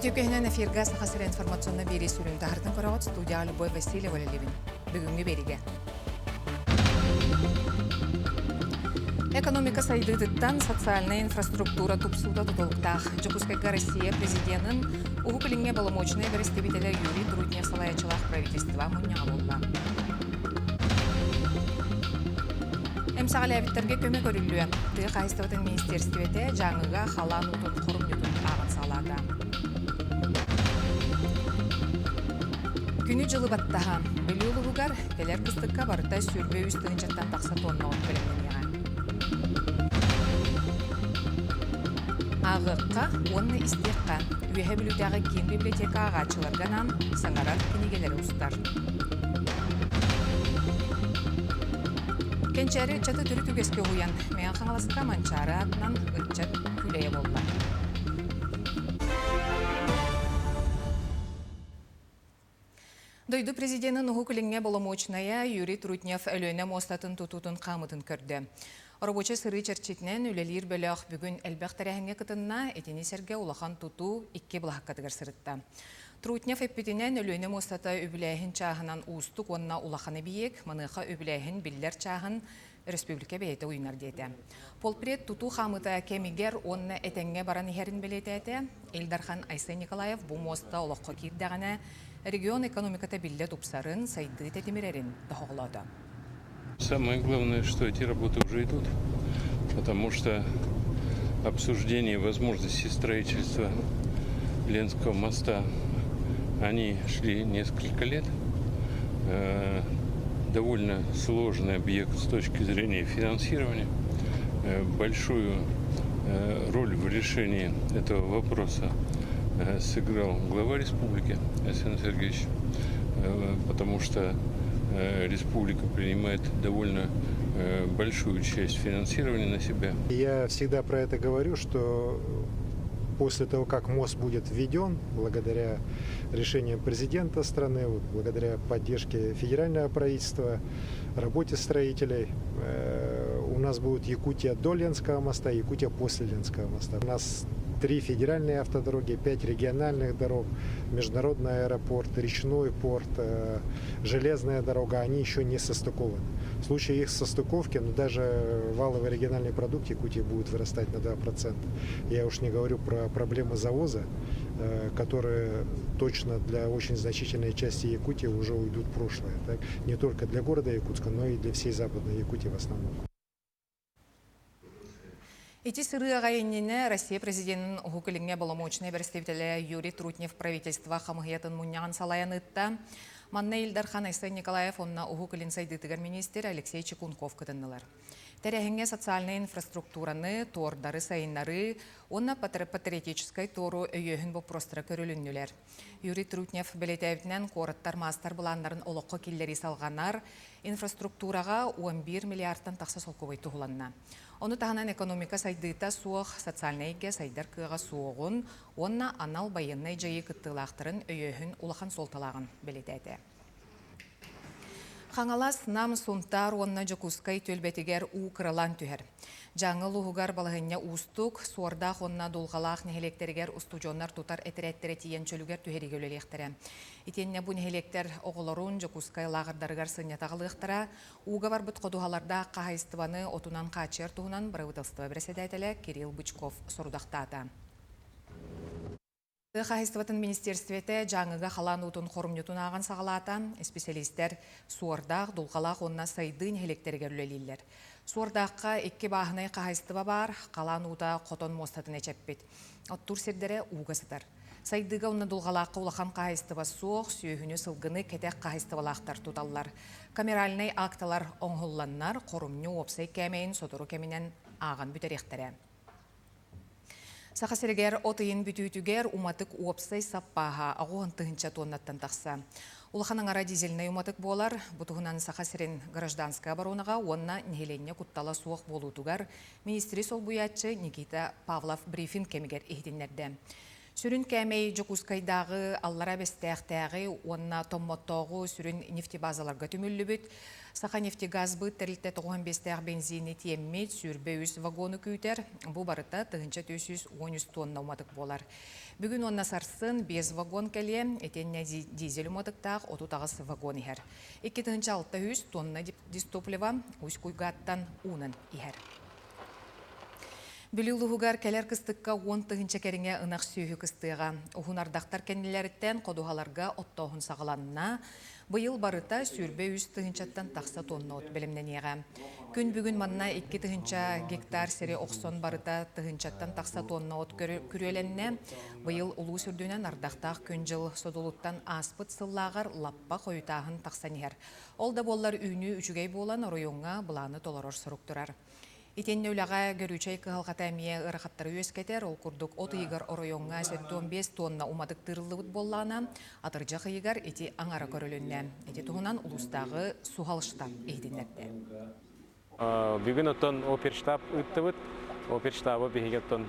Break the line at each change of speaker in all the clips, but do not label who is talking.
Үтүө күһүнэн эфиргэ Саха сирэ информационнай биэрии сүрүн таһырдын көрөҕүт студияҕа Любовь Васильева үлэлиибин. Бүгүҥҥү биэриигэ. Экономика сайдыытыттан социальнай инфраструктура тупсуута тутулуктаах. Дьокуускайга Россия президенин Уһук Илиҥҥэ боломуочунай бэрэстэбиитэлэ Юрий Трутнев салайааччылаах правительство мунньаҕа буолла. Эмсэҕэлээбиттэргэ көмө көрүллүө. Тыа хаһаайыстыбатын министиэристибэтэ Дьааҥыга халаан уутун хорумньутун ааҕан саҕалаата. Күнү-дьылы баттаһа Бүлүү улууһугар кэлэр кыстыкка барыта 23 тыһыынчаттан тахса туонна от бэлэмнэниэҕэ. Ааҕыахха уонна истиэххэ Үөһээ Бүлүүтээҕи киин библиотека ааҕааччыларга анаан саҥарар кинигэлэри устар. Кэнчээри ыччаты төрүт үгэскэ уһуйан, Мэҥэ Хаҥаласка Манчаары аатынан ыччат күүлэйэ буолла. Дойду президенин Уһук Илиҥҥэ боломуочунайа Юрий Трутнев Өлүөнэ муостатын тутуутун хаамытын көрдө. Оробуочай сырыы чэрчитинэн үлэлиир бөлөх бүгүн элбэх тэрээһиҥҥэ кытынна, итини сэргэ улахан тутуу икки былаһаккатыгар сырытта. Трутнев эппитинэн, Өлүөнэ муостата үбүлээһин чааһынан уустук уонна улахан эбийиэк, маныаха үбүлээһин биллэр чааһын өрөспүүбүлүкэ бэйэтэ уйунар диэтэ. Полпред тутуу хаамыыта кэмигэр уонна этэҥҥэ баран иһэрин бэлиэтээтэ. Ил Дархан Айсен Николаев бу муоста олоххо киирдэҕинэ, регион экономиката биллэ тупсарын, сайдыы тэтимирэрин тоһоҕолоото.
Самое главное, что эти работы уже идут, потому что обсуждение возможности строительства Ленского моста, они шли несколько лет. Довольно сложный объект с точки зрения финансирования. Большую роль в решении этого вопроса сыграл глава республики Айсен Сергеевич, потому что республика принимает довольно большую часть финансирования на себя.
Я всегда про это говорю, что после того, как мост будет введен, благодаря решениям президента страны, вот, благодаря поддержке федерального правительства, работе строителей, у нас будет Якутия до Ленского моста, Якутия после Ленского моста. У нас три федеральные автодороги, пять региональных дорог, международный аэропорт, речной порт, железная дорога, они еще не состыкованы. В случае их состыковки, ну даже валовый региональный продукт Якутии будет вырастать на 2%. Я уж не говорю про проблемы завоза, которые точно для очень значительной части Якутии уже уйдут в прошлое. Так? Не только для города Якутска, но и для всей Западной Якутии в основном.
Ити сырыаҕа иннинэ Россия президенин Уһук Илиҥҥэ боломуочунай бэрэстэбиитэлэ Юрий Трутнев правительство хамыһыйатын мунньаҕын салайан ыытта. Манна Ил Дархан Айсен Николаев уонна Уһук Илин сайдыытыгар министр Алексей Чекунков кытыннылар. Тэрээһиҥҥэ социальнай инфраструктураны, туордары сайыннарыы уонна патриотическай туору өйөөһүн боппуруостара көрүлүннүлэр. Юрий Трутнев бэлиэтээбитинэн, куораттар маастар-былааннарын олоххо киллэрии салҕанар, инфраструктураҕа 11 миллиардтан тахса солкуобай туһуланна. Ону таһынан экономика сайдыыта суох, социальнай эйгэ сайдар кыаҕа суоҕун уонна анал байыаннай дьайыы кыттыылаахтарын өйөөһүн улахан суолталааҕын бэлиэтээтэ. Хаҥалас, Нам, Сунтаар уонна Дьокуускай түөлбэтигэр уу кыралаан түһэр. Дьааҥы улууһугар балаһыанньа уустук, суордаах уонна дулҕалаах нэһилиэктэригэр устудьуоннар тутар этэрээттэрэ тиийэн чөлүгэр түһэриигэ үлэлиэхтэрэ. Итиэннэ бу нэһилиэктэр оҕолорун Дьокуускай лааҕырдарыгар сынньата аҕалыахтара, ууга барбыт ходуһалардаах хаһаайыстыбаны отунан хааччыйар туһунан бырабыыталыстыба бэрэссэдээтэлэ Кирилл Бычков сорудахтаата. Тыа хаһаайыстыбатын министиэристибэтэ Дьааҥыга халаан уутун хорумньутун ааҕан саҕалаата. Исписэлиистэр Суордаах, Дулҕалаах уонна Сайдыы нэһилиэктэригэр үлэлииллэр. Суордаахха икки бааһынай хаһаайыстыба баар, халаан уута хотон муостатын эчэппит. Оттуур сирдэрэ ууга сытар. Сайдыыга уонна Дулҕалаахха улахан хаһаайыстыба суох, сүөһүнү, сылгыны кэтэх хаһаайыстыбалаахтар туталлар. Камеральнай акталар оҥоһулланнар, хорумньу уопсай кээмэйин сотору кэминэн ааҕан бүтэриэхтэрэ. Саха сиригэр от ыйын бүтүүтүгэр уматык уопсай саппааһа 80 тыһыынча туоннаттан тахса. Улахан аҥара дизельнэй уматык буолар. Бу туһунан Саха сирин гражданскай оборонаҕа уонна нэһилиэнньэ куттала суох буолуутугар министри солбуйааччы Никита Павлов брифинг кэмигэр иһитиннэрдэ. Сүрүн кээмэй Дьокуускайдааҕы, Аллараа Бэстээхтээҕи уонна Томмоттооҕу сүрүн нефтебазаларга түмүллүбүт. Саханефтегазбыт тэрилтэ 95-тээх бензини тиэммит, 23 вагону күүтэр. Бу барыта 1413 тонна уматык буолар. Бүгүн уонна сарсын 5 вагон кэлиэ, итиэннэ дизель уматыктаах 38 вагон иһэр. 2600 тонна дизтоплива Усть-Куйгааттан уунан иһэр. Бүлүү улууһугар кэлэр кыстыкка 10 тыһыынча кэриҥэ ынах сүөһү кыстыаҕа. Уһун ардахтар кэннилэриттэн ходуһаларга оттооһун саҕаланна. Быйыл барыта 23 тыһыынчаттан тахса тонна от бэлэмнэниэҕэ. Күн бүгүн манна 2 тыһыынча гектар сири охсон барыта тыһыынчаттан тахса тонна от күрүөлэннэ. Быйыл улуус үрдүнэн ардахтаах күн-дьыл содулуттан ааспыт сыллааҕар лаппа хойутааһын тахсан иһэр. Ол да буоллар үүнүү үчүгэй буолан оройуоҥҥа былааны толорор сорук турар. Итиннэ үлэҕэ көрүүчэй кыһалҕата эмиэ ыарахаттары үөскэтэр. Ол курдук от ыйыгар оройуоҥҥа 75 тонна уматык тыырыллыбыт буоллаҕына, атырдьах ыйыгар ити аҥара көрүлүннэ. Ити туһунан улуустааҕы суһал штаб иһитиннэрдэ.
Бүгүн оттон оперштаб ыыттыбыт. Оперштабы биһиги оттон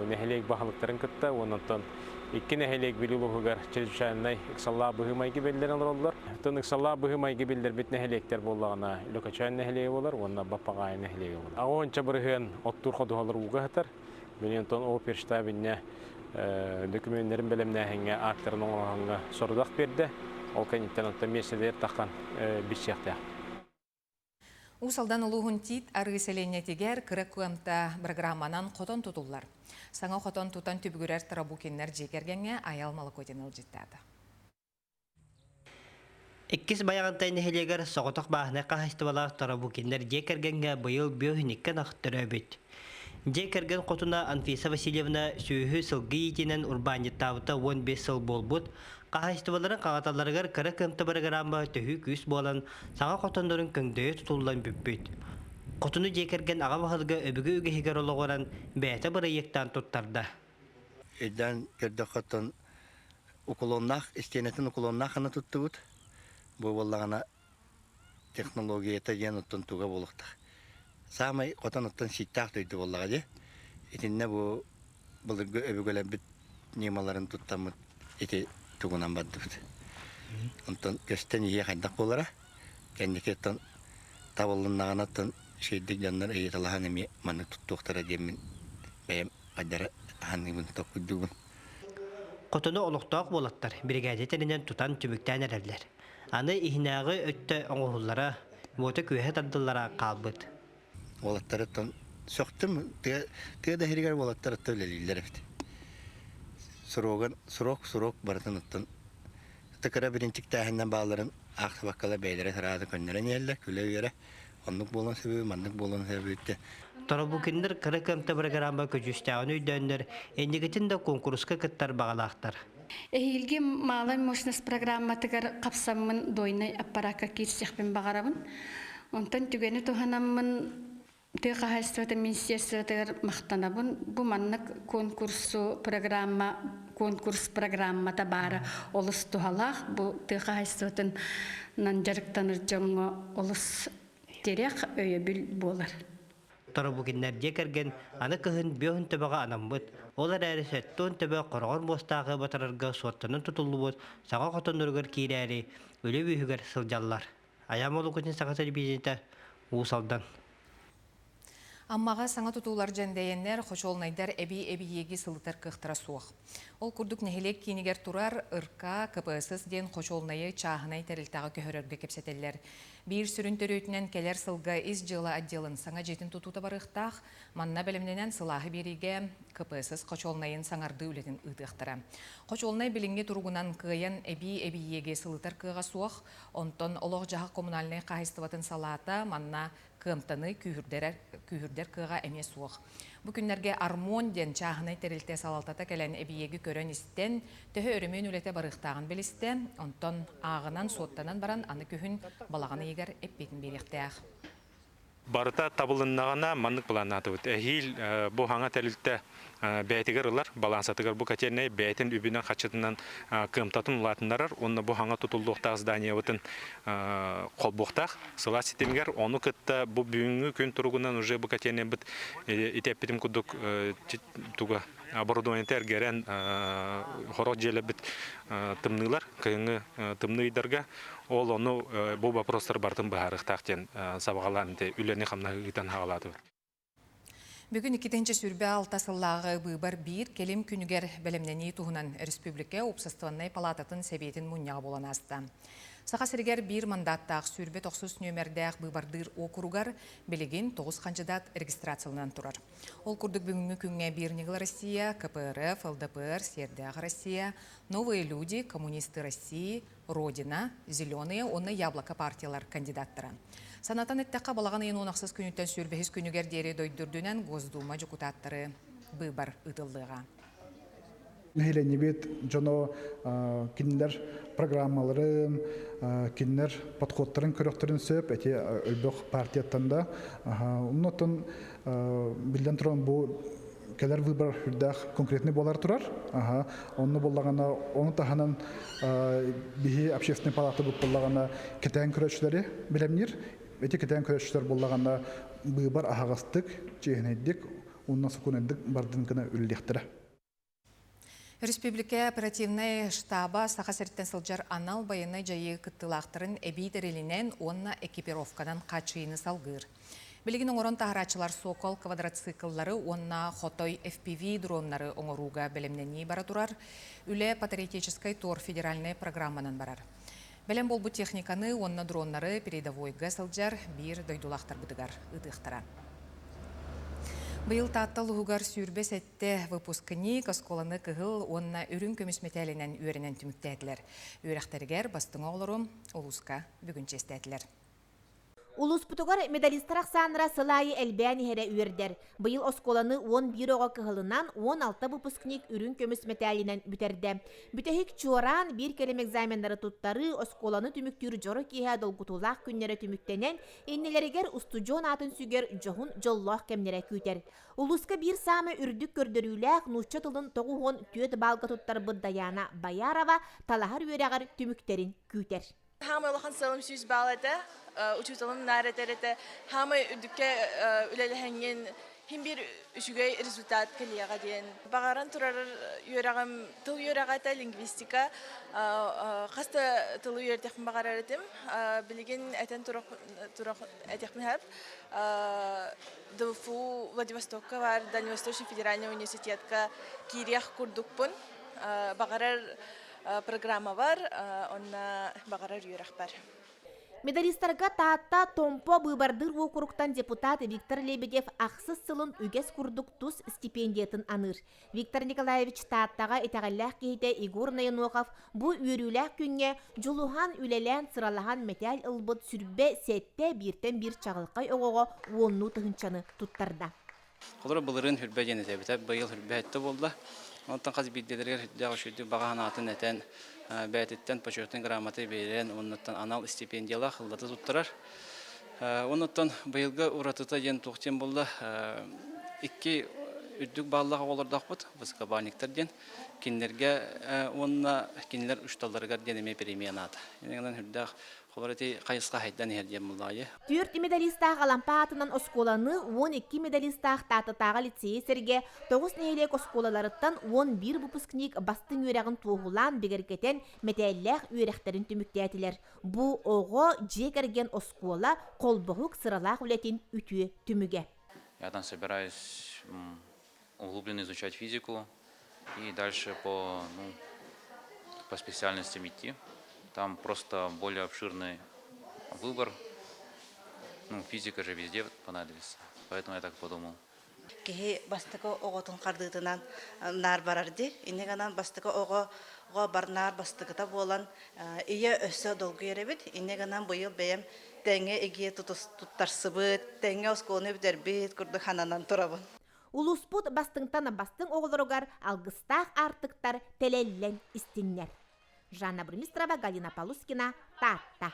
нэһилиэк баһылыктарын кытта уонна оттон икки нэһилиэк Бүлүү улууһугар чрезвычайнай ыксаллаах быһыы-майгы биллэрэн олороллор. Оттон ыксаллаах быһыы-майгы биллэрбит нэһилиэктэр буоллаҕына Лөкөчөөн нэһилиэгэ буолар уонна Баппаҕаайы нэһилиэгэ буолар. Аҕыонча бырыһыан оттуур ходуһалар ууга сытар. Билигин оттон оперштаб инньэ докумуоннарын бэлэмнээһиҥҥэ, аактарын оҥоһуҥҥа сорудах биэрдэ. Ол кэнниттэн оттон миэстэлэр таххан билсиэхтээх.
Уус Алдан улууһун Тиит Арыы сэлиэнньэтигэр кыра кыамта программанан хотон тутуллар. Саҥа хотон тутан түбүгүрэр Тарабукиннар дьиэ кэргэҥҥэ Айал Молокотин ыалдьыттаата.
Иккис Байаҕантай нэһилиэгэр соҕотох бааһынай хаһаайыстыбалаах Тарабукиннар дьиэ кэргэҥҥэ быйыл бүөһүнүккэ ынах төрөөбүт. Дьиэ кэргэн хотуна Анфиса Васильевна сүөһү сылгы иитинэн урбаанньыттаабыта 15 сыл буолбут, хаһаайыстыбаларын хаҥаталларыгар кыра кыамта бырагыраамма төһүү күүс буолан, саҥа хотоннорун көҥдөйө тутуллан бүппүт. Хотуну дьиэ кэргэн аҕа баһылыга өбүгэ үгэһигэр олоҕуран, бэйэтэ бырайыактаан туттарда.
Өйдөөн көрдөххө, оттон уклоннаах, истиэнэтин уклоннаах гына туттубут. Бу буоллаҕына технологията диэн оттон туга буолуохтаах. Саамай хотон оттон сииктээх дойду буоллаҕа дии. Итиннэ бу былыргы өбүгэлэрбит ньымаларын туттаммыт ити тугунан бардыбыт. Онтон көстөн иһиэ хайдах буолара. Кэнники оттон табыллыннаҕына оттон сирдик дьоннор ыйыталаһан эмиэ маннык туттуохтара диэммин бэйэм хайдара аһаныыбын толкуйдуубун.
Хотону олохтоох уолаттар биригээдэ тэринэн тутан түмүктээн эрэллэр. Аны иһинээҕи өттө оҥоһуллара, уота-күөһэ тардыллара хаалбыт.
Уолаттарыттан сөхтүм. Тыа, тыа да иһигэр уолаттар үлэлииллэр эбит. Срогын, срок, срок барытын оттон кыра биринчиктээһиннэн баалларын аахсыбаккалар бэйэлэрэ сараата көннөрөн иһэллэр, күлэ-үөрэ. Оннук буолан сөбү, маннык буолан сөбү
Торобукиннар кыра кыамта бырагыраама көдьүүстээҕин өйдөөннөр, инникитин да куонкуруска кыттар баҕалаахтар.
Эһиилги малай мощность программатыгар хапсаммын дойнай аппаракка киирсиэхпин баҕарабын. Онтон түгэни туһанаммын тыа хаһаайыстыбатын министерствотыгар махтанабын. Бу маннык конкурсу программа конкурс программата баара олус туһалаах. Бу тыа хаһаайыстыбатынан дьарыктанар дьоҥҥо олус тирэх өйөбүл буолар.
Торобукиннар дьиэ кэргэн аны кыһын бүөһүн төбөҕө анаммыт, ол эрээри 70 төбө хороҕор муостааҕы батарарга суоттанан тутуллубут саҥа хотонноругар киирээри үлэ үөһүгэр сылдьаллар. Айаам Олукутин Саха телевидениетэ Уус Алдан.
Аммаҕа саҥа тутуулар дьэндэйэннэр, хочуолунайдар эбии эбийиэги сылытар кыахтара суох. Ол курдук нэһилиэк киинигэр турар РК КПСС диэн хочуолунайы чааһынай тэрилтэҕэ көһөрөргө кэпсэтэллэр. Биир сүрүн төрүөтүнэн кэлэр сылга ис дьыала отделын саҥа дьиэтин тутуута барыахтаах. Манна бэлэмнэнэн сылааһы биэриигэ КПСС хочуолунайын саҥардыы үлэтин ыытыахтара. Хочуолунай билиҥҥи туругунан кыайан эбии эбийиэги сылытар кыаҕа суох. Онтон олох-дьаһах коммунальнай хаһаайыстыбатын салаата манна кыамтаны күүһүрдэр кыаҕа эмиэ суох. Бу күннэргэ Армон диэн чааһынай тэрилтэ салалтата кэлэн эбийиэги көрөн-истэн, төһө өрөмүөн үлэтэ барыахтааҕын билистэ, онтон ааҕынан, суоттанан баран аны күһүн балаҕан ыйыгар эппиэтин биэриэхтээх.
Барыта табылыннаҕына маннык былааннаатыбыт. Эһиил бу хаҥа тэрилтэ бэйэтигэр ылар, балаансатыгар бу котельнай бэйэтин үбүнэн-харчытынан кыамтатын улаатыннарар уонна бу хаҥа тутуллуохтаах зданиебытын холбуохтаах сылаас ситимигэр. Ону кытта бу бүгүҥҥү күн туругунан уже бу котельнайбыт ити эппитим курдук туга
Оборудованиета эргэрэн хорох дьиэлэрбит тымныылар, кыһыҥҥы тымныы ыйдарга. Ол ону бу вопростар барытын быһаарыахтаах диэн сабаҕалаан үлэни-хамнаһы ыытан хаалаатыбыт.
Бүгүн 2026 сыллааҕы быыбар биир кэлим күнүгэр бэлэмнэнии туһунан республика Уопсастыбаннай палаататын сэбиэтин мунньаҕа буолан ааста. Саха сиригэр биир мандаттаах 29 нүөмэрдээх быыбардыыр уокуругар билигин 9 хандьыдаат регистрацияланан турар. Ол курдук бүгүҥҥү күҥҥэ Биир ньыгыл Россия, КПРФ, ЛДПР, Сиэрдээх Россия, Новые люди, Коммунисты России, Родина, Зеленые уонна Яблоко партиялар кандидаттара. Санатан эттэххэ, балаҕан ыйын 16 күнүттэн 25 күнүгэр диэри дойду үрдүнэн Госдума дьокутааттары быыбар ыытыллыаҕа.
Нэһилиэнньэбит дьоно кинилэр программаларын, кинилэр подходтарын көрөхтөрүн сөп, эти өлбөх партияттан да. Оннотон биллэн туран бу кэлэр выбор үрдээх конкретный буолар турар. Онно буллаҕына, ону таһынан биһи общественный палата буллаҕына кэтээн көрөөччүлэри бэлэмниир. Эти кэтээн көрөөччүлэр буллаҕына быыбар аһаҕастык, чиэһинэйдик уонна сокуонайдык бардын гына үлэлиэхтэрэ.
Республика оперативнай штаба Саха сириттэн сылдьар анал байыаннай дьайыы кыттыылаахтарын эбии тэрилинэн уонна экипировканан хааччыйыыны салгыыр. Билигин оҥорон таһарааччылар Сокол квадроцикллары уонна Хотой FPV дроннары оҥорууга бэлэмнэнии бара турар. Үлэ патриотическай тур федеральнай программанан барар. Бэлэм буолбут техниканы уонна дроннары передовойга сылдьар биир дойдулаахтарбытыгар ыытыахтара. Быйыл Таатта улууһугар 27 выпускник оскуоланы кыһыл уонна үрүҥ көмүс мэтээлинэн үөрэнэн түмүктээтилэр. Үөрэхтэригэр бастыҥ оҕолору улууска бүгүн чиэстээтилэр.
Улууспутугар медалистар ахсааннара сыл аайы элбээн иһэрэ үөрдэр. Быйыл оскуоланы 11 оҕо кыһылынан, 16 выпускник үрүҥ көмүс мэтээлинэн бүтэрдэ. Бүтэһик чуораан биир кэлим экзаменнары туттарыы, оскуоланы түмүктүүр дьоро киэһэ долгутуулаах күннэрэ түмүктэнэн, иннилэригэр устудьуон аатын сүгэр дьоһун дьоллоох кэмнэрэ күүтэр. Улууска биир саамай үрдүк көрдөрүүлээх нуучча тылын 94 баалга туттарбыт Даяна Боярова талаһар үөрэҕэр түмүктэрин күүтэр.
Хаамай улахан сыалым 100 балл этэ. Учууталым наар этэр этэ. Хаамай үрдүккэ үлэлэһэҥҥин хин биир үчүгэй результат кэлиэҕэ диэн. Баҕаран турар үөрэҕим тыл үөрэҕэ этэ, лингвистика. Хас да тылы үөрэтиэхпин баҕарар этим. Билигин этэн турах этиэхпин сөп. ДВФУ Владивостокка баар Дальневосточный федеральный университетка киириэх курдукпун. Баҕарар программа бар, онно баҕарар үөрэх бар.
Медалистарга Таатта Томпо быыбардыыр уокуруктан депутат Виктор Лебедев ахсыс сылын үгэс курдук тус стипендиятын аныыр. Виктор Николаевич Тааттаҕа итэҕэллээх киһитэ Егор Ноенохов бу үөрүүлээх күҥҥэ дьулуһан, үлэлээн, сыралаһан мэтээл ылбыт сүрбэ сэттэ бииртэн биир чаҕылхай оҕоҕо уоннуу тыһыынчаны туттарда.
Холобура, былырыын Хүрбэ диэн этэбитэ, быйыл Хүрбэ этте буолла. Онтон хас биирдиилэригэр сүрдээх үчүгэйдик баҕа санаатын этэн, бэйэтиттэн почетный грамота биэрэн, уоннаттан анал стипендиялаах ыллата туттарар. Оннуттан быйылгы уратыта диэн туох диэн буолла, икки үрдүк бааллаах оҕолордоохпут, высокобальниктар диэн. Кинилэргэ уонна кинилэр учууталларыгар диэн эмиэ премия анаата. Иннинэн сүрдээх Холор ити хайысха хайдан иһэр диэн буллаайы.
Түөрт медалистаах Алампа аатынан оскуоланы 12 медалистаах Тааттатааҕы лицейи сэргэ тоҕус нэһилиэк оскуолаларыттан 11 выпускник бастыҥ үөрэҕин туоһулаан бигэргэтэн мэтээллээх үөрэхтэрин түмүктээтилэр. Бу оҕо, дьиэ кэргэн оскуола холбоһук сыралаах үлэтин үтүө түмүгэ.
Я там собираюсь углубленно изучать физику и дальше по, ну, по специальностям идти. Там просто более обширный выбор. Ну, физика же везде понадобится, поэтому я так подумал.
Киһи бастакы оҕотун хардыытынан наар барар дии. Инньэ гынан бастакы оҕо оҕо барнаар бастакыта буолан ийэ өссө долгуйар эбит. Инньэ гынан быйыл бэйэм тэҥҥэ игиэ туттарсыбыт, тэҥҥэ оскуоланы бүтэрбит курдук хананан турабын.
Улууспут бастыҥтан бастыҥ оҕолоругар алгыстаах аартыктар тэлэллэн истиннэр. Жанна Бурмистрова, Галина Полускина, Таатта.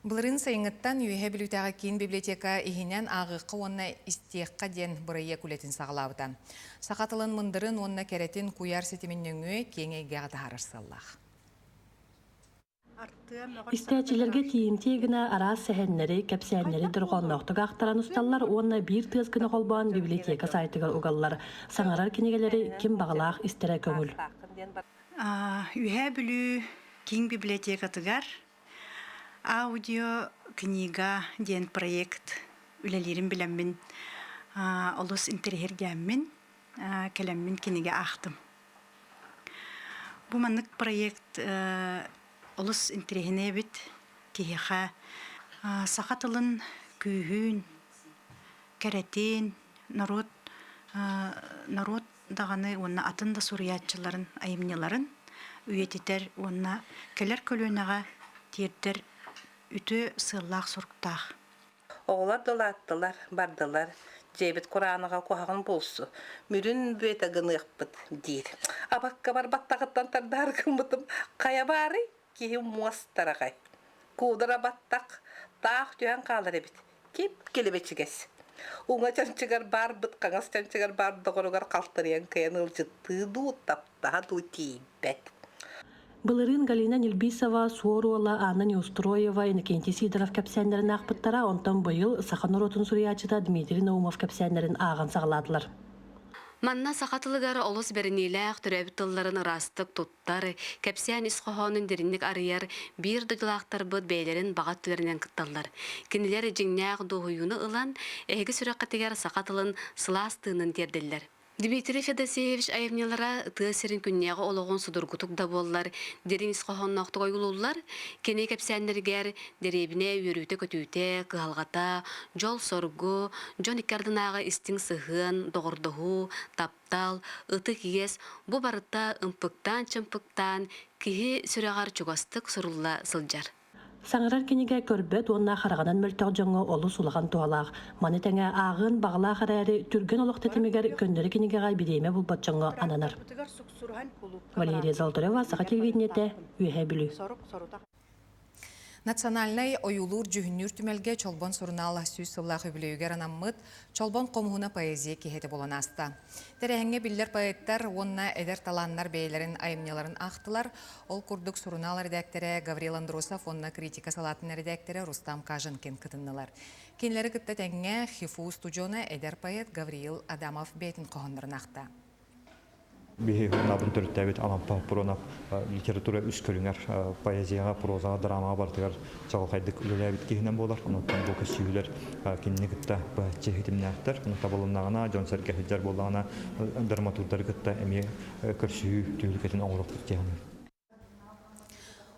Былырыын сайыҥҥыттан Үөһээ Бүлүүтээҕи киин библиотека иһинэн ааҕыахха уонна истиэххэ диэн бырайыак үлэтин саҕалаабыта. Саха тылын мындырын уонна кэрэтин куйаар ситимин нөҥүө киэҥ эйгэҕэ таһаарар сыаллаах.
Истээччилэргэ тиийимтиэ гына араас сэһэннэри, кэпсээннэри дорҕоонноохтук аахтаран усталлар уонна биир тыас гына холбоон библиотека сайтыгар угаллар. Саҥарар кинигэлэри ким баҕалаах истэрэ көҥүл.
Үөһээ Бүлүү киин библиотекатыгар аудио-книга диэн проект үлэлиирин билэммин олус интэриэһиргээммин кэлэммин кинигэ аахтым. Бу маннык проект олус интэриэһинэй эбит киһиэхэ саха тылын күүһүн, кэрэтин, норуот норуот даҕаны уонна атын да суруйааччыларын айымньыларын үйэтитэр уонна кэлэр көлүөнэҕэ тиэрдэр үтүө сыаллаах-соруктаах.
Оҕолор да улааттылар, бардылар, дьиэбит кураанаҕа куһаҕан буолсу, мүрүн бүөтэ гыныахпыт диир. Абаккабар баттаҕыттан тардаары гыммытым хайа баарый, киһи муос тараҕай. Куудара баттах таах түһэн хаалар эбит, кип-килэбэчигэс. Уҥа чанчыгар баарбыт, хаҥас чанчыгар баар доҕоругар халтарыйан кыайан ыалдьыттыы дуу, таптаһа дуу тиийбэт.
Былырыын Галина Нельбисова, Суор уола Анна Неустроева, Иннокентий Сидоров кэпсээннэрин аахпыттара, онтон быйыл саха норуотун суруйааччыта Дмитрий Наумов кэпсээннэрин ааҕан саҕалаатылар.
Манна саха тылыгар олус бэриниилээх төрөөбүт тылларын ыраастык туттар, кэпсээн ис хоһоонун дириҥник арыйар биир дойдулаахтарбыт бэйэлэрин баҕа өттүлэринэн кытталлар. Кинилэр дьиҥнээх дуоһуйууну ылан, эһиги сүрэххитигэр саха тылын сылаас тыынын тиэрдэллэр. Дмитрий Федосеевич айымньылара тыа сирин күннээҕи олоҕун судургутук да буоллар, дириҥ ис хоһоонноохтук ойуулууллар. Кини кэпсээннэригэр дэриэбинэ үөрүүтэ-көтүүтэ, кыһалҕата, дьол-соргу, дьон икки ардынааҕы истиҥ сыһыан, доҕордоһуу, таптал, ытык иэс бу барыта ымпыктаан-чымпыктаан киһи сүрэҕэр чугастык сурулла сылдьар.
Саҥарар кинигэ көрбөт уонна хараҕынан мөлтөх дьоҥҥо олус улахан туһалаах. Маны тэҥэ ааҕыан баҕалаах эрээри, түргэн олох тэтимигэр көннөрү кинигэҕэ бириэмэ булбат дьоҥҥо ананар. Валерия Золотарева, Саха телевидениетэ, Үөһээ Бүлүү.
Национальнай ойуулуур-дьүһүннүүр түмэлгэ Чолбон сурунаал 100 сыллаах үбүлүөйүгэр анаммыт Чолбон хомуһуна поэзия киһитэ буолан ааста. Тэрээһиҥҥэ биллэр поэттар уонна эдэр талааннар бэйэлэрин айымньыларын аахтылар. Ол курдук сурунаал эрэдээктэрэ Гаврил Андросов уонна критика салаатын эрэдээктэрэ Рустам Каженкин кытыннылар. Кинилэри кытта тэҥҥэ ХИФУ устудьуона эдэр поэт Гавриил Адамов бэйэтин хоһооннорун аахта.
Биһи журналбын төрүттээбит Алампа Хоппуруонап литература үс көрүҥэр поэзияҕа, прозаҕа, драмаҕа барытыгар чаҕылхайдык үлэлээбит киһинэн буолар. Онон бу көссүүһүлэр кинини кытта быһаччы ситимнээхтэр. Ону табылыннаҕына, дьон-сэргэ сылдьар буоллаҕына, драматурдары кытта эмиэ көрсүһүү түһүлгэтин оҥоруохпут диэҕин.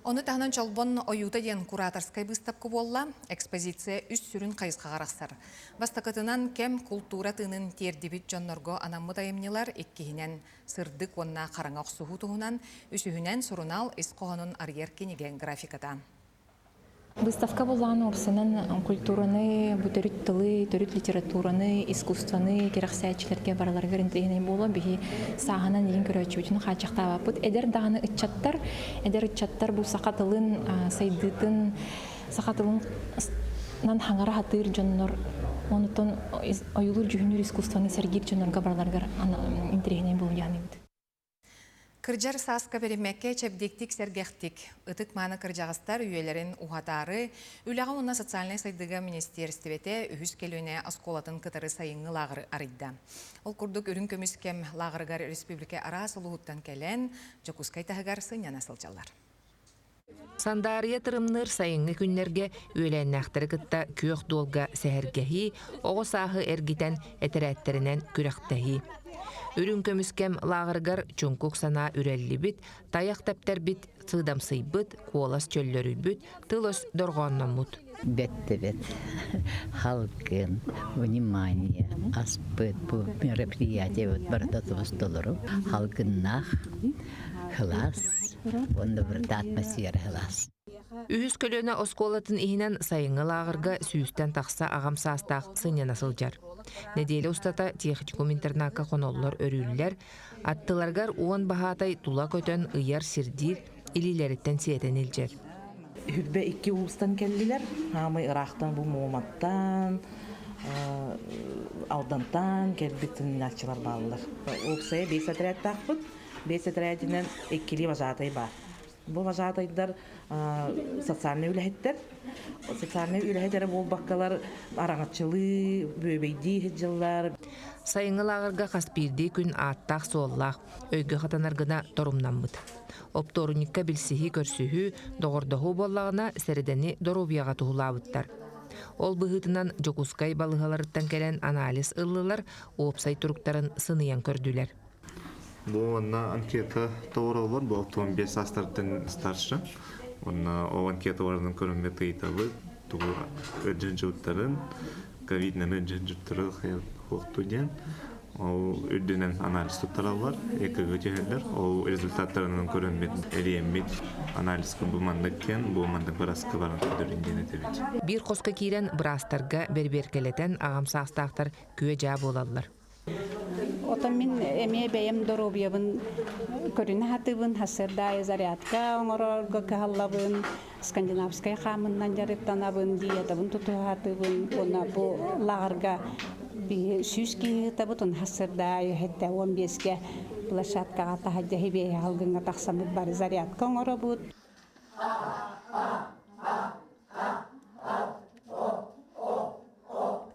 Ону таһынан Чолбон ойуута диэн кураторскай быыстапка буолла. Экспозиция үс сүрүн хайысхаҕа арахсар. Бастакытынан кэм култуура тыынын тиэрдибит дьоннорго анаммыт айымньылар, иккиһинэн сырдык уонна хараҥа охсуһуу туһунан, үсүһүнэн сурунаал ис хоһоонун арыйар кинигэ графиката.
Выставка буллаҕына уопсанан культураны, бу төрүт тылы, төрүт литератураны, искусствоны кэрэхсээччилэргэ барыларыгар интэриэһинэй буолуо. Биһи сааһынан иһин көрөөччүбүтүн хааччахтаабаппыт. Эдэр даҕаны ыччаттар, эдэр ыччаттар бу саха тылын сайдыытын, саха тылын хаҥара сатыыр дьоннор, онутон ойуулуур дьүһүннүүр искусствоны сэргиир дьоннорго барыларыгар интэриэһинэй буолуо диэханыыбыт.
Кырдьар сааска бэриммэккэ чэбдиктик сэргэхтик, ытык-мааны кырдьаҕастар үйэлэрин уһатаары, Үлэҕэ уонна социальнай сайдыыга министиэристибэтэ үһүс көлүөнэ оскуолатын кытары сайыҥҥы лааҕыры арыйда. Ол курдук үрүҥ көмүс кэм лааҕырыгар республика араас улууһуттан кэлэн, Дьокуускай таһыгар сынньана сылдьаллар.
Сандаарыйа тырымныыр сайыҥҥы күннэргэ үөлээннээхтэри кытта күөх дуолга сэһэргэһии, оҕо сааһы эргитэн этэрээттэринэн күрэхтэһии. Үрүҥ көмүс кэм лааҕырыгар чуҥкук санаа үрэллибит, тайах тэптэрбит, сыыдамсыйбыт, куолас чөллөрүйбүт, тыл-өс дорҕоонноммут.
Бэт да бэт халгын, внимание, аспыт бу мероприятиебыт барыта тубус толору халгыннаах кылаас уонна барыта атмосфера кылаас.
Үһүс көлүөнэ оскуолатын иһинэн сайыҥҥы лааҕырга сүүстэн тахса аҕам саастаах сынньана сылдьар. Нэдиэлэ устата техникум интернакка хоноллор-өрүүллэр, аттыларыгар уон баһаатай тула көтөн ыйар-сирдиир, илиилэриттэн сиэтэн илдьэр.
Хүрбэ икки уустан кэллилэр. Хаамай ыраахтан бу Муоматтан, Алдантан кэлбит сынньааччылар бааллар. Уопсайа биэс отрядтаахпыт. Биэс отрядынан иккилии вожатай баар. Бу вожатайдар социальнай үлэһиттэр. Социальнай үлэһит эрэ буолбаккалар араҥаччылыы, бүөбэйдии сылдьаллар.
Сайыҥҥы лааҕырга хас биирдии күн ааттаах-суоллаах, өйгө хатанар гына торумнаммыт. Оптуорунньукка билсиһии-көрсүһүү, доҕордоһуу буоллаҕына, сэрэдэни доруобуйаҕа туһулаабыттар. Ол быһыытынан Дьокуускай балыыһаларыттан кэлэн анализ ыллылар, уопсай туруктарын сыныйан көрдүлэр.
Бу уонна анкета толороллор, бу 65 саастартан старше. Уонна ол анкета барытын көрөммүт ыйытабыт, тугу өдьүн ковиднаны өдьүн хуохту диэн. Ол үрдүнэн анализ туттараллар, ЭКГ түһэллэр. Ол результаттарынан көрөммүт, эриэммит анализка бу маннык диэн, бу маннык быраска баран көрдөрүн диэн этэбит.
Биир хоско киирэн быраастарга бэрбиэркэлэтэн аҕам саастаахтар күө-дьаа буолаллар.
Отон мин эмиэ бэйэм доруобуйабын көрүнэ сатыыбын, сарсыарда зарядка оҥорорго кыһаллабын, скандинавскай хаамыннан дьарыктанабын, диетабын тутуһа сатыыбын уонна бу лааҕырга 100 киһи ыытабыт, уонна сарсыарда аайы 15-ке площадкаҕа таһырдьа хибиэһи алгыҥҥа тахсаммыт бары зарядка оҥоробут.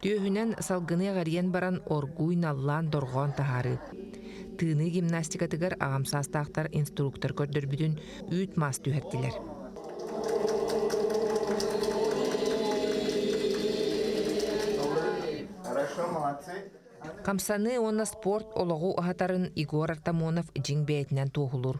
Түөһүнэн салгыны эҕэрийэн баран оргууй наллаан дорҕоон таһаарыы. Тыыныы гимнастикатыгар аҕам саастаахтар инструктор көрдөрбүтүн үүт-маас түһэрдилэр.
Хорошо, молодцы.
Хамсаныы уонна спорт олоҕу аһатарын Егор Артамонов дьиҥ бэйэтинэн туоһулуур.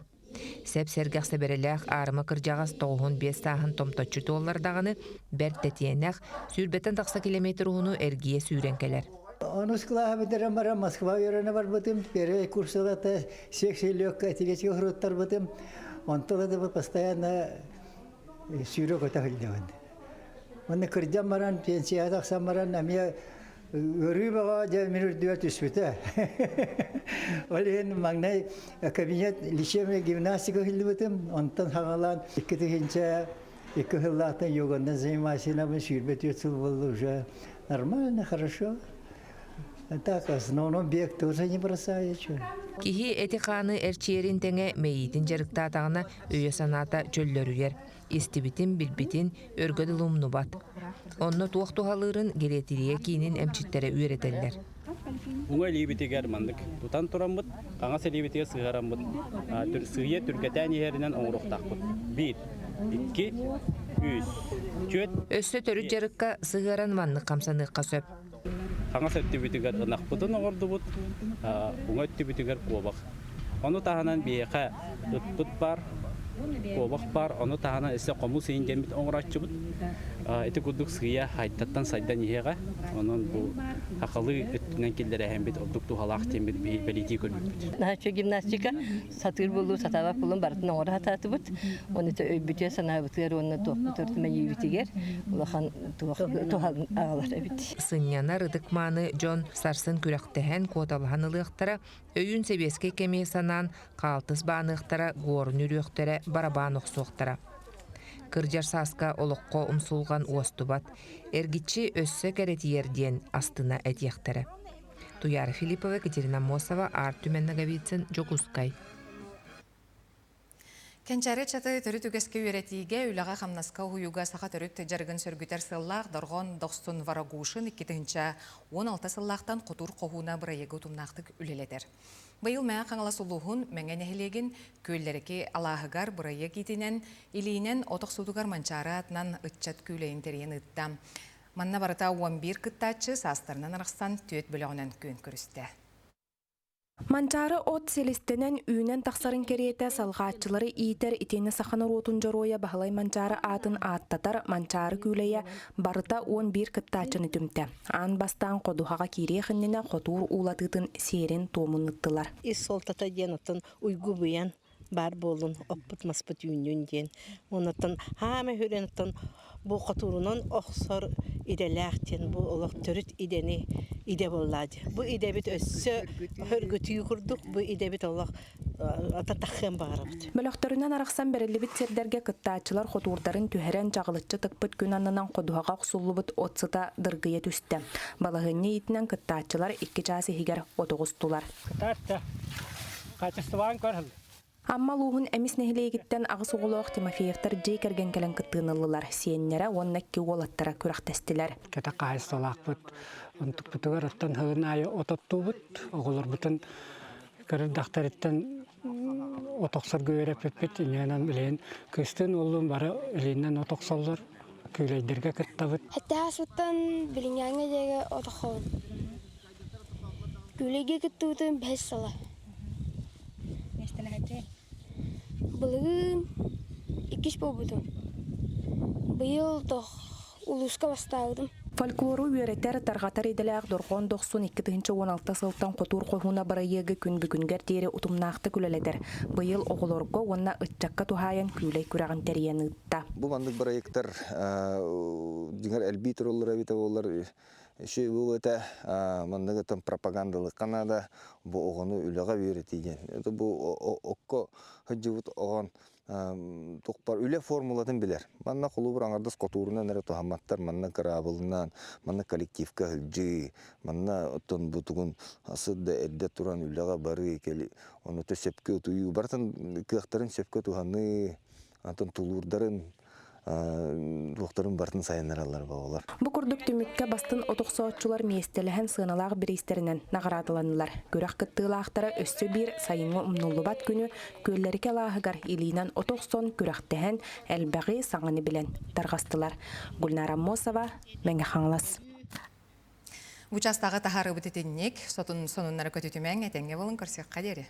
Сэп-сэргэх сэбэрэлээх аарыма кырдьаҕас 95 сааһын томточчу туоллар даҕаны, бэрт тэтиэнэх, сүүрбэттэн тахса километр уһуну эргийэ сүүрэн кэлэр.
Онус кылааһы бүтэрэн баран Москва үөрэнэ барбытым. Первый курсугата секция легкой атлетика хоруттарбытым. Онтон да постоянно сүүрэ көтө сылдьабын. Онно кырдьан баран, пенсияҕа тахсан баран эмиэ ыарыы бөҕө дьэ мин үрдүгэр түспүтэ. Ол иһин маҥнай кабинет лечебной гимнастика ыһыллыбытым. Онтон хаҥалаан 2002 сыллаахтан йоганнан занимательнабын 24 сыл буолла уже нормально, хорошо. Так, в основном бег тоже не бросаю.
Киһи эти-хааны эрчийэрин тэҥэ мэйиитин дьарыктаатаҕына өйө-санаата чөллөрүйэр, истибитин, билбитин өргө дылы умнубат. Онно туох туһалыырын гериатрия киинин эмчиттэрэ үөрэтэллэр.
Уҥа илиибитигэр маннык тутан тураммыт, хаҥас илиибитигэр сыһыараммыт сыыйа түргэтэн иһэринэн оҥоруохтаахпыт. Биир, икки, үс, түөрт.
Өссө төрүт дьарыкка сыһыаран маннык хамсаныахха сөп.
Хаҥас өттүбүтүгэр ынахпытын оҥордубут, уҥа өттүбүтүгэр куобах. Ону таһынан биһиэхэ ыппыт баар, куобах баар, ону таһынан өссө хомус иһин диэммит оҥорооччубут. Ити курдук сыыйа хайдаттан сайдан иһиэҕэ. Онон бу хахалыы өттүнэн киллэрэһэммит ордук туһалаах диэммит бэлиэтии көрбүппүт.
Наһаа гимнастика сатыыр буолуу, сатаабат буолуун барытын оҥоро сатаатыбыт. Оны өйбүтүгэр, санаабытыгар уонна туохпутугар мэйиибитигэр улахан туһа аҕалар эбит.
Сынньанар ытык-мааны дьон сарсын күрэхтэһэн, куоталаһан ылыахтара, өйүүн сэбиэскэй кэми санаан хаалтыс бааныахтара, гуорун үрүөхтэрэ, барабаан охсуохтара. Кырдьар сааска олоххо умсулҕан уостубат, эргиччи өссө кэрэтийэр диэн астына этиэхтэрэ. Туяра Филиппова, Екатерина Мосова, Артем Ноговицын, Дьокуускай.
Кэнчээри ыччаты төрүт үгэскэ үөрэтиигэ, үлэҕэ-хамнаска уһуйууга саха төрүт дьарыгын сөргүтэр сыаллаах Дорҕоон Дохсун Ворогушин 2016 сыллаахтан Хотуур хоһууна бырайыагы утумнаахтык үлэлэтэр. Быйыл Мэҥэ Хаҥалас улууһун Мэҥэ нэһилиэгин Күөллэрики алааһыгар бырайыак иитинэн илиинэн от охсуутугар Манчаары аатынан ыччат күүлэйин тэрийэн ыытта. Манна барыта 11 кыттааччы саастарынан арахсан түөрт бөлөҕүнэн күөн көрүстэ.
Манчаары от силистэнэн үүнэн тахсарын кэриэтэ салҕааччылары иитэр итиэннэ саха норуотун дьоруойа Баһылай Манчаары аатын ааттатар Манчаары күүлэйэ барыта 11 кыттааччыны түмтэ. Аан бастаан ходуһаҕа киириэх иннинэ хотуур уулатыытын сиэрин-туомун ыыттылар.
Ис суолтата диэн оттон уйгу быйан баар буоллун, оппут маспыт үүннүн диэн. Оннуттан хаама хүрэн оттон бу хотуурунан охсор идэлээх диэн бу олох төрүт идэни идэ буоллаа дии. Бу идэбит өссө хөргүтүү курдук, бу идэбит олох ататахыан баҕарабыт.
Бөлөхтөрүнэн арахсан бэриллибит сирдэргэ кыттааччылар хотуурдарын түһэрэн чаҕылыччы тыкпыт күн аннынан ходуһаҕа охсуллубут от сыта дыргыйа түстэ. Балаһыанньа иитинэн кыттааччылар 2 чаас иһигэр от оҕустулар.
Кытаатта. Хаачыстыбаҕын көрһүл.
Амма улууһун Эмис нэһилиэгиттэн аҕыс оҕолоох Тимофеевтар дьиэ кэргэн кэлэн кыттыыны ыллылар. Сиэннэрэ уонна икки уолаттара күрэхтэстилэр.
Кэтэх хаһаайыстыбалаахпыт. Онтукпутугар оттон сылын аайы от оттуубут. Оҕолорбутун кырырдахтарыттан от охсорго үөрэппиппит. Инньэнэн билигин кыстыын уоллуун бары илиинэн от охсоллор. Күүлэйдэргэ кыттабыт.
Эттээх билиҥҥээҥҥэ диэги от охобун. Күүлэйгэ кыттыбытым бэһис сыла. Былырыын иккис буолбутум. Быйыл улууска бастаабытым.
Фольклору үөрэтэр, тарҕатар идэлээх Дорҕоон Дохсун 2016 сылтан Хотуур хоһууна бырайыагы күн бүгүнгэр диэри утумнаахтык үлэлэтэр. Быйыл оҕолорго уонна ыччакка туһаайан күүлэй күрэҕин тэрийэн ыытта.
Бу маннык бырайыактар дьиҥэр элбии тураллар эбитэ буоллар Үчүгэй буолуо этэ, маннык пропагандалыахха наада, бу оҕону үлэҕэ үөрэтии диэн. Это бу окко сылдьыбыт оҕон туохпар үлэ формулатын билэр. Манна холобур аҥардас хотуурунан эрэ туһамматтар, манна кыраабылынан, манна коллективка сылдьыы, манна оттон бутугун сыт да эрдэ туран үлэҕэ барыы, кэли ону сөпкө утуйуу, барытын кыахтарын сөпкө туһаныы, антон тулуурдарын туохтарын барытын сайыннараллар буолар.
Бу курдук түмүккэ бастын от охсооччулар миэстэлэһэн сыаналаах бириистэринэн наҕараадаланнылар. Күрэх кыттыылаахтара өссө биир сайыҥҥы умнуллубат күнү Күөллэрикэ алааһыгар илиинэн от охсон күрэхтэһэн элбэҕи саҥаны билэн тарҕастылар. Гульнара Аммосова, Мэҥэ Хаҥалас.
Бу частааҕы таһаарыыбыт итинник, сотун сонуннары көтүтүмэҥ, этэҥҥэ буолун көрсүөххэ диэри.